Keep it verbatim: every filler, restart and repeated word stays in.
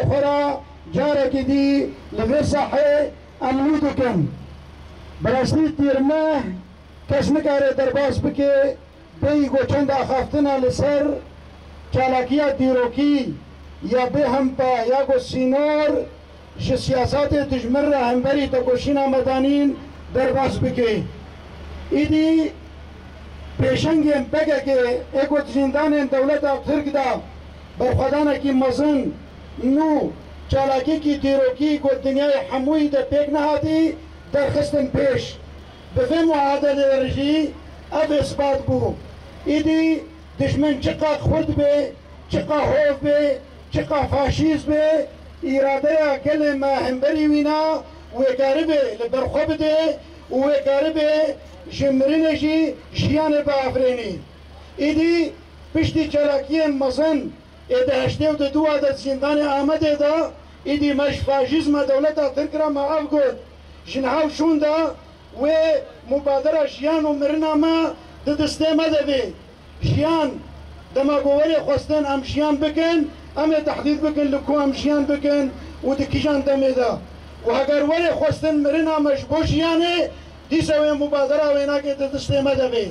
Xwe re carekî dî li vê sahê em nû dikin. Bi rastî tîrmeh kes nikare derbas bike, bêyî ku çend axaftina li ser çalakiya dîrokî ya bêhempa ya ku sînor ji siyasatê dijmin re hemberî tekoşîna medanîn derbas bike. Îdî pêşengên P K K ê ku di zîndanên dewleta Tirk de berxwedanekî mezin nû çalakiyekî dîrokî ku dinyayê hemûyî de pêk nehatî derxistin pêş. Bi vê muadelê re jî ev îspat bû. Îdî dijmin çiqas xurt bê, çiqas hov bê, çiqas faşîst bê, îradeya gelê me hemberî wî ne, wê karibe li ber xwe bide û wê karibe ji mirinê jî jiyanê biafirênî. Îdî piştî çalakiyên mezin ê di heştê û di dû de zîndanê Amedê de, îdî me ji faşîzma dewleta Tirk re me ev got. Ji niha û şûn de wê mubadera jiyan û mirina me di destê me de bê. Jiyan, dema ku werê xwestin em jiyan bikin, em ê tehdîd bikin li ku em jiyan bikin û di kîjan demê de. Û heger werê xwestin mirina me ji bo jiyanê, dîsa wê mubadera wênakê di destê me de bê.